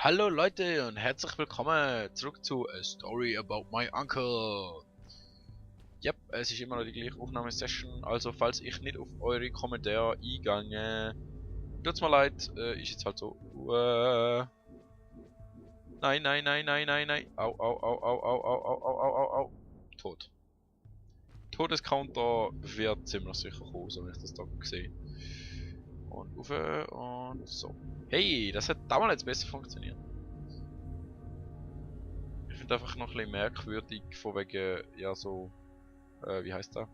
Hallo Leute und herzlich willkommen zurück zu A Story About My Uncle. Yep, es ist immer noch die gleiche Aufnahmesession, also falls ich nicht auf eure Kommentare eingehe, tut's mir leid, ist jetzt halt so. Nein, nein, nein, nein, nein, nein. Au, au, au, au, au, au, au, au, au, au, au. Tot. Todescounter wird ziemlich sicher kommen, so wie ich das da sehe. Und auf und so. Hey, das hat damals jetzt besser funktioniert. Ich finde einfach noch ein bisschen merkwürdig, von wegen, ja so, wie heißt das?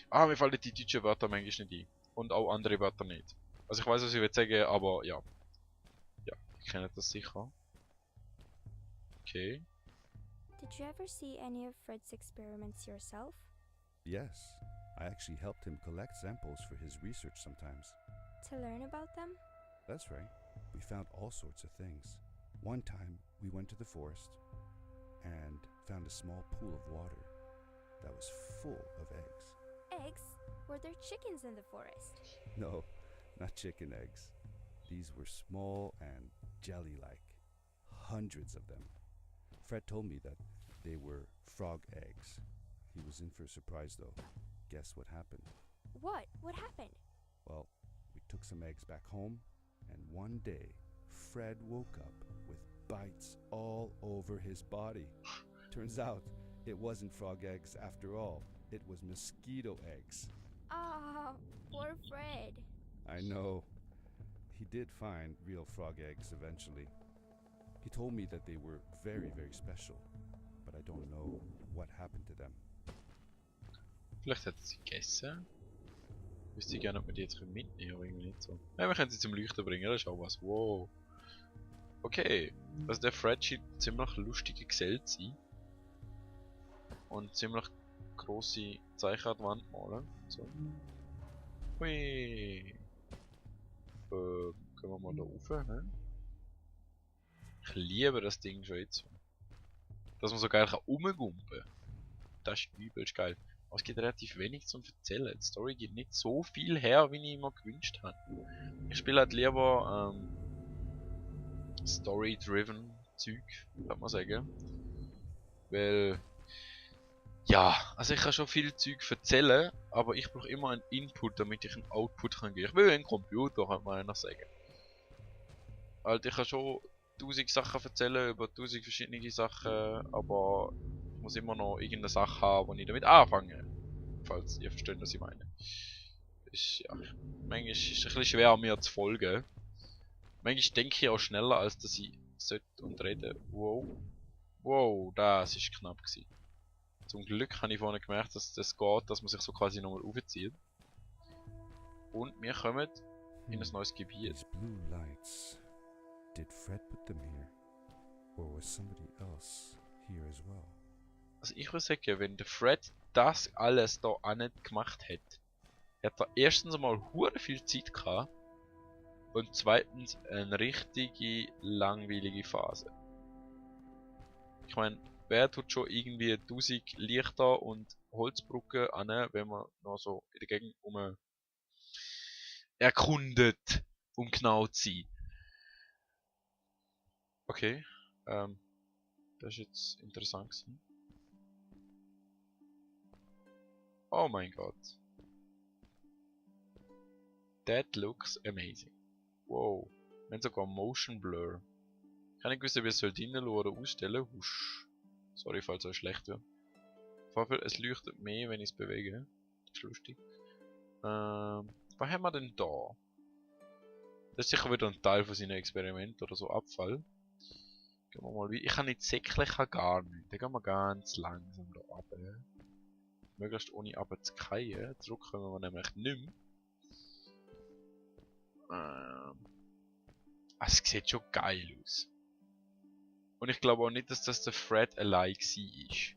Ah, mir fallen die deutschen Wörter manchmal nicht ein. Und auch andere Wörter nicht. Also ich weiß, was ich will sagen, aber ja. Ja, ich kenne das sicher. Okay. Did you ever see any of Fred's experiments yourself? Yes, I actually helped him collect samples for his research sometimes. To learn about them? That's right. We found all sorts of things. One time, we went to the forest and found a small pool of water that was full of eggs. Eggs? Were there chickens in the forest? No, not chicken eggs. These were small and jelly-like. Hundreds of them. Fred told me that they were frog eggs. He was in for a surprise though. Guess what happened? What? What happened? Well, we took some eggs back home, and one day, Fred woke up with bites all over his body. Turns out, it wasn't frog eggs after all. It was mosquito eggs. Ah, poor Fred. I know. He did find real frog eggs eventually. He told me that they were very, very special, but I don't know what happened to them. Vielleicht hat er sie gegessen. Wüsste ich gerne, ob wir die jetzt mitnehmen können, aber irgendwie nicht so. Ja, wir können sie zum Leuchten bringen, das ist auch was. Wow. Okay. Also der Fred scheint ziemlich lustiger Gesell zu sein. Und ziemlich grosse Zeichen an die Wand malen. So. Hui. Gehen wir mal da rauf, ne? Ich liebe das Ding schon jetzt. Dass man so geil rumgumpen kann. Das ist übelst geil. Aber es gibt relativ wenig zum Erzählen. Die Story gibt nicht so viel her, wie ich mir gewünscht habe. Ich spiele halt lieber Story-driven Zeug, kann man sagen. Weil, ja, also ich kann schon viel Zeug erzählen, aber ich brauche immer einen Input, damit ich einen Output kann geben. Ich will ein Computer, kann man einer sagen. Halt, ich kann schon 1000 Sachen erzählen über 1000 verschiedene Sachen, aber ich muss immer noch irgendeine Sache haben, wo ich damit anfange. Falls ihr versteht, was ich meine. Ist, ja, manchmal ist es ein bisschen schwer, mir zu folgen. Manchmal denke ich auch schneller, als dass ich sollte und rede. Wow. Wow, das ist knapp gewesen. Zum Glück habe ich vorhin gemerkt, dass das geht, dass man sich so quasi nochmal aufzieht. Und wir kommen in ein neues Gebiet. These blue lights. Did Fred put them here? Or was somebody else here as well? Also ich würde sagen, wenn der Fred das alles da auch nicht gemacht hätte, hat er erstens einmal hure viel Zeit gehabt und zweitens eine richtige langweilige Phase. Ich meine, wer tut schon irgendwie 1000 Lichter und Holzbrücken an, wenn man noch so in der Gegend erkundet, um genau zu sein. Okay, das ist jetzt interessant gewesen. Oh mein Gott. That looks amazing. Wow. Wir haben sogar Motion Blur. Ich habe nicht gewusst, ob ich es reinschauen oder ausstellen. Husch. Sorry, falls es schlecht wird. Auf jeden Fall, es leuchtet mehr, wenn ich es bewege. Das ist lustig. Was haben wir denn da? Das ist sicher wieder ein Teil von seinem Experiment oder so Abfall. Gehen wir mal weiter. Ich kann nicht säcklich, ich kann gar nicht. Dann gehen wir ganz langsam da runter. Möglichst ohne runterzufallen. Zurück können wir nämlich nicht mehr. Es sieht schon geil aus. Und ich glaube auch nicht, dass das der Fred allein war.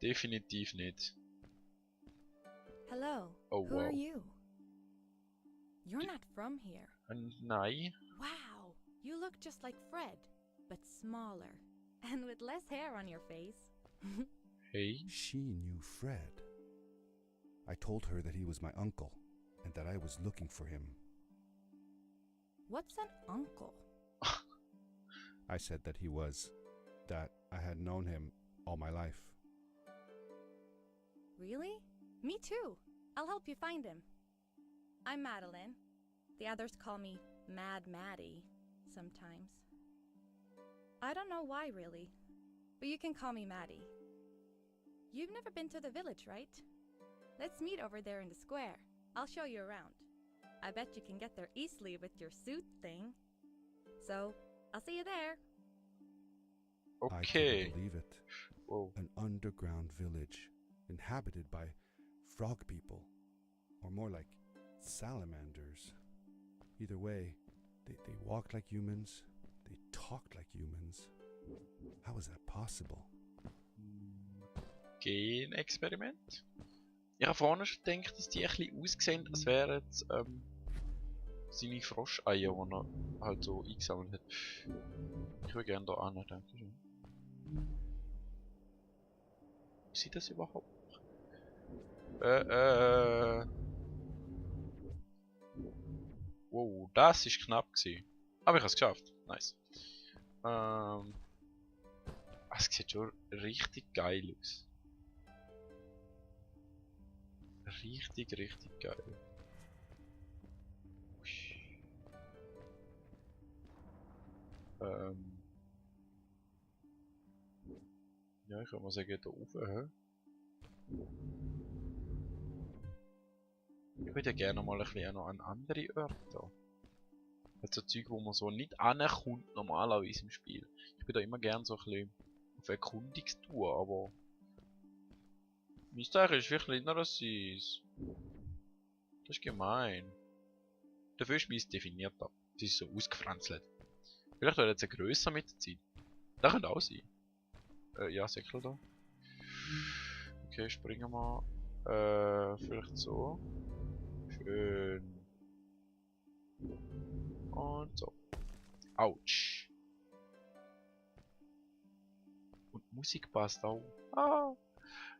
Definitiv nicht. Hello. Oh Who are wow. you? You're not from here. Nein. Wow. You look just like Fred, but smaller and with less hair on your face. Hey. She knew Fred. I told her that he was my uncle and that I was looking for him. What's an uncle? I said that he was, that I had known him all my life. Really? Me too. I'll help you find him. I'm Madeline. The others call me Mad Maddie sometimes. I don't know why, really, but you can call me Maddie. You've never been to the village, right? Let's meet over there in the square. I'll show you around. I bet you can get there easily with your suit thing. So, I'll see you there. I Okay. couldn't believe it. Wow. An underground village inhabited by frog people, or more like salamanders. Either way, they walked like humans, they talked like humans. How is that possible? Genexperiment. Ich habe vorhin schon gedacht, dass die ein bisschen aussehen, als wären es seine Froscheier, die er halt so eingesammelt hat. Ich würde gerne da an, danke schön. Wie sieht das überhaupt? Wow, das ist knapp gewesen. Aber ich habe es geschafft. Nice. Es sieht schon richtig geil aus. Richtig, richtig geil. Ja, ich würde mal sagen, da oben. Ich würde ja gerne mal ein bisschen noch an andere Orte. Also Zeug, wo man so nicht ankommt normalerweise im Spiel. Ich bin da immer gerne so ein bisschen auf Erkundungstour, aber Mystère ist viel kleiner als es. Das ist gemein. Dafür ist meins definierter. Das ist so ausgefranzelt. Vielleicht wird jetzt grösser mit der Zeit. Das könnte auch sein. Ja, Säckel da. Okay, springen wir. Vielleicht so. Schön. Und so. Autsch. Und die Musik passt auch. Ah.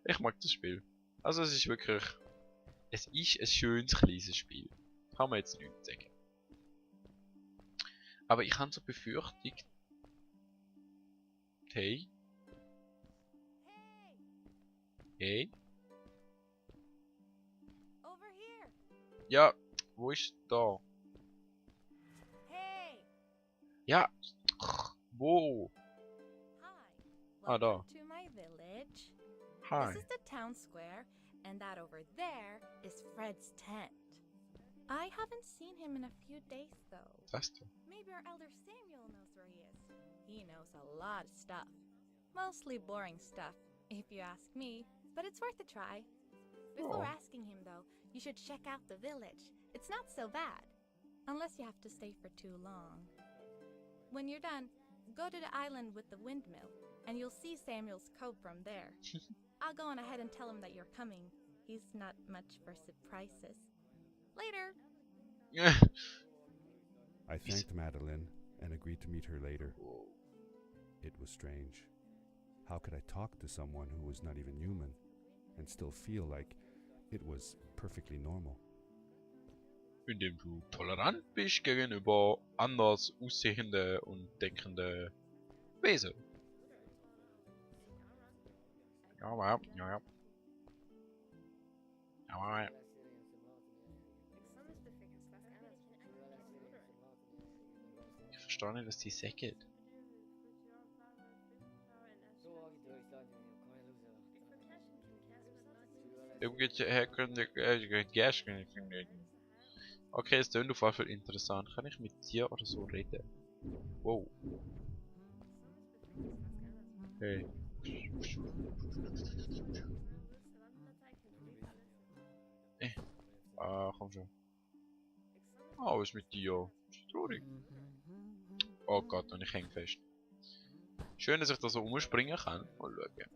Ich mag das Spiel. Also es ist wirklich... Es ist ein schönes, kleines Spiel. Kann man jetzt nicht sagen. Aber ich habe so Befürchtung... Hey? Hey? Over here. Ja, wo ist da? Hey. Ja! Wo? Hi. da. Welcome to my village. Hi. This is the town square, and that over there is Fred's tent. I haven't seen him in a few days, though. Das da. Maybe our elder Samuel knows where he is. He knows a lot of stuff. Mostly boring stuff, if you ask me, but it's worth a try. Before Oh. asking him, though, you should check out the village. It's not so bad, unless you have to stay for too long. When you're done, go to the island with the windmill, and you'll see Samuel's cove from there. I'll go on ahead and tell him that you're coming. He's not much for surprises. Later. I thanked Madeline and agreed to meet her later. It was strange. How could I talk to someone who was not even human and still feel like it was perfectly normal? Indem du tolerant bist gegenüber anders aussehende und denkende Wesen. Ja, ja, ja, ja. Ja, ja. Ich verstehe nicht, was die sagen. Okay, es klingt auf jeden Fall interessant. Kann ich mit dir oder so reden? Wow. Hey. Komm schon. Ah, was ist mit dir? Ist traurig. Oh Gott, und ich hänge fest. Schön, dass ich da so umspringen kann. Mal schauen.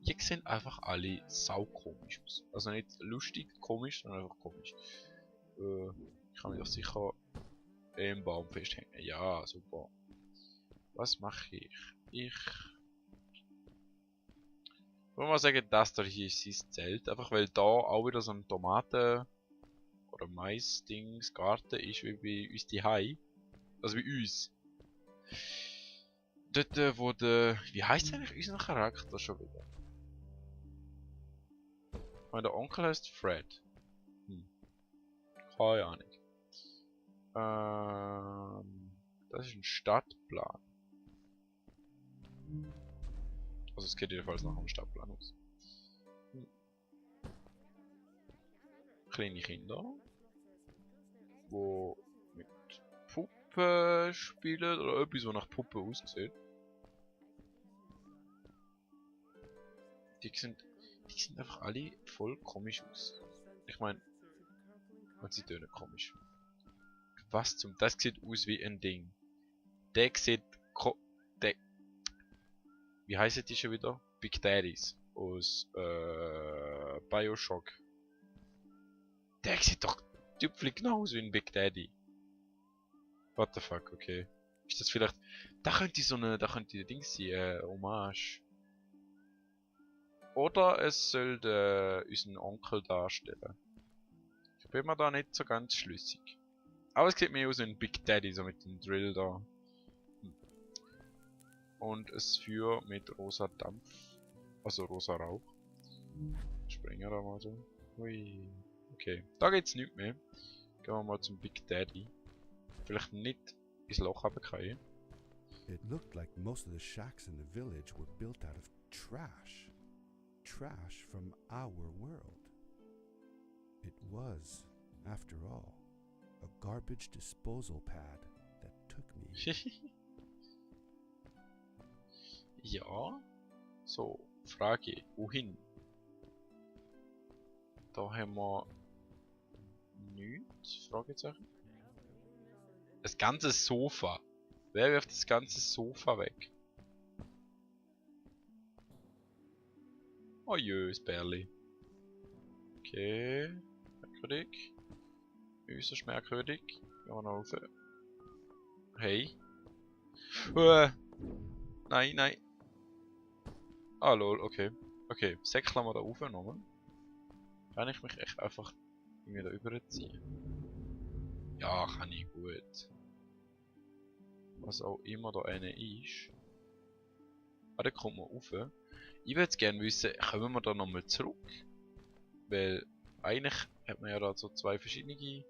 Die sehen einfach alle sau komisch aus. Also nicht lustig komisch, sondern einfach komisch. Ich kann mich doch sicher im Baum festhängen. Ja, super. Was mache ich? Ich würde mal sagen, das da hier ist sein Zelt. Einfach weil da auch wieder so ein Tomaten oder Mais-Dings Garten ist wie bei uns die Hai. Also bei uns. Dort wo der... Wie heisst eigentlich unser Charakter schon wieder? Ich meine, der Onkel heißt Fred. Keine Ahnung. Das ist ein Stadtplan. Also es geht jedenfalls nach einem Stadtplan aus. Kleine Kinder, die mit Puppen spielen oder etwas, was nach Puppen aussieht. Die sind einfach alle voll komisch aus. Ich meine, und sie tönen komisch. Was zum... Das sieht aus wie ein Ding. Der sieht... Wie heißen die schon wieder? Big Daddies. Aus Bioshock. Der sieht doch tüpfelig genau aus wie ein Big Daddy. What the fuck, okay. Ist das vielleicht... Da könnte so eine... Da könnte Dings sein, Hommage. Oder es soll unseren Onkel darstellen. Ich bin mir da nicht so ganz schlüssig. Aber es sieht mehr aus wie ein Big Daddy, so mit dem Drill da. Und ein Feuer mit rosa Dampf. Also rosa Rauch. Springen wir da mal so. Hui. Okay, da geht's nicht mehr. Gehen wir mal zum Big Daddy. Vielleicht nicht ins Loch runterfallen. It looked like most of the shacks in the village were built out of trash. Trash from our world. It was, after all, a garbage disposal pad that took me. Ja. So, Frage, wohin? Da haben wir nichts, Fragezeichen. Das ganze Sofa. Wer wirft das ganze Sofa weg? Oh jö, das Bärli. Okay, merkwürdig. Äußerst merkwürdig. Gehen wir noch rauf. Hey. Nein, nein. Ah lol, okay. Okay, säckeln wir da rauf nochmal. Kann ich mich echt einfach irgendwie da überziehen? Ja, kann ich gut. Was auch immer da eine ist. Ah, da kommt man rauf. Ich würde gerne wissen, kommen wir da nochmal zurück? Weil eigentlich hat man ja da so zwei verschiedene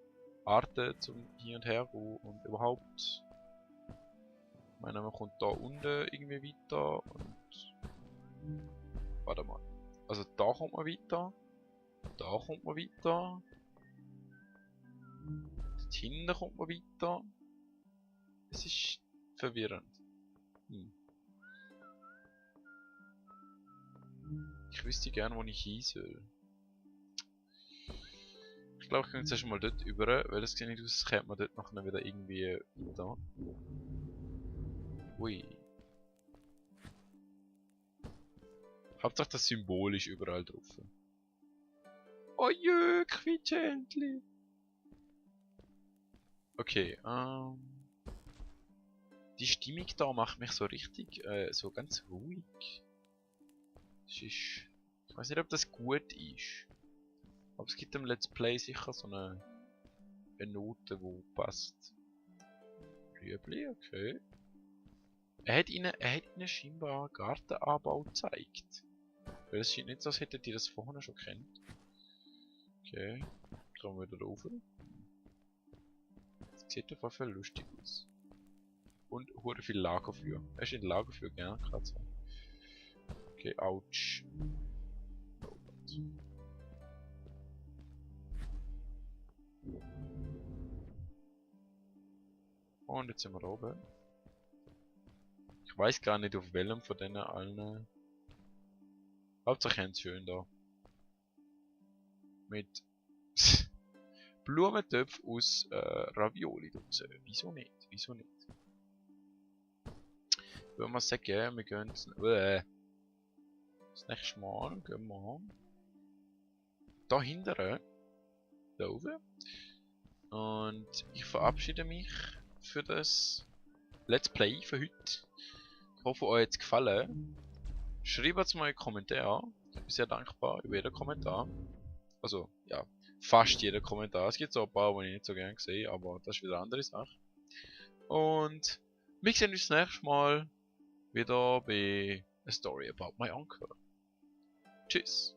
Arten zum Hier und Her gehen und überhaupt. Ich meine, man kommt da unten irgendwie weiter und... Warte mal. Also da kommt man weiter. Da kommt man weiter. Dort hinten kommt man weiter. Es ist verwirrend. Ich wüsste gerne, wo ich hin soll. Ich glaube, ich gehe jetzt erstmal dort über, weil es sieht nicht aus, als käme man dort nachher wieder irgendwie weiter. Ui. Hauptsache das Symbol ist überall drauf. Oh jö, Quietschentli. Okay, die Stimmung da macht mich so richtig, so ganz ruhig. Das ist... Ich weiß nicht, ob das gut ist. Aber es gibt im Let's Play sicher so eine Note, die passt. Rüebli, okay. Er hat ihnen scheinbar einen Gartenanbau gezeigt. Weil es scheint nicht so, als hätten die das vorher schon kennt. Okay, kommen wir wieder rauf. Das sieht auf jeden Fall lustig aus. Und hure viel Lagerfeuer. Er ist in Lagerfeuer gerne gerade so. Okay, ouch. Oh Gott. Und jetzt sind wir da oben. Ich weiß gar nicht auf welchem von denen allen. Hauptsache ganz schön da. Mit Blumentöpfen aus Ravioli draussen. Wieso nicht? Wieso nicht? Würde man sagen, wir gehen das nächste Mal gehen wir da hinten. Da oben. Und ich verabschiede mich für das Let's Play für heute. Ich hoffe, euch hat es gefallen. Schreibt es mal in die Kommentare. Ich bin sehr dankbar über jeden Kommentar. Also, ja, fast jeder Kommentar. Es gibt so ein paar, die ich nicht so gerne sehe, aber das ist wieder eine andere Sache. Und wir sehen uns das nächste Mal wieder bei A Story About My Uncle. Tschüss.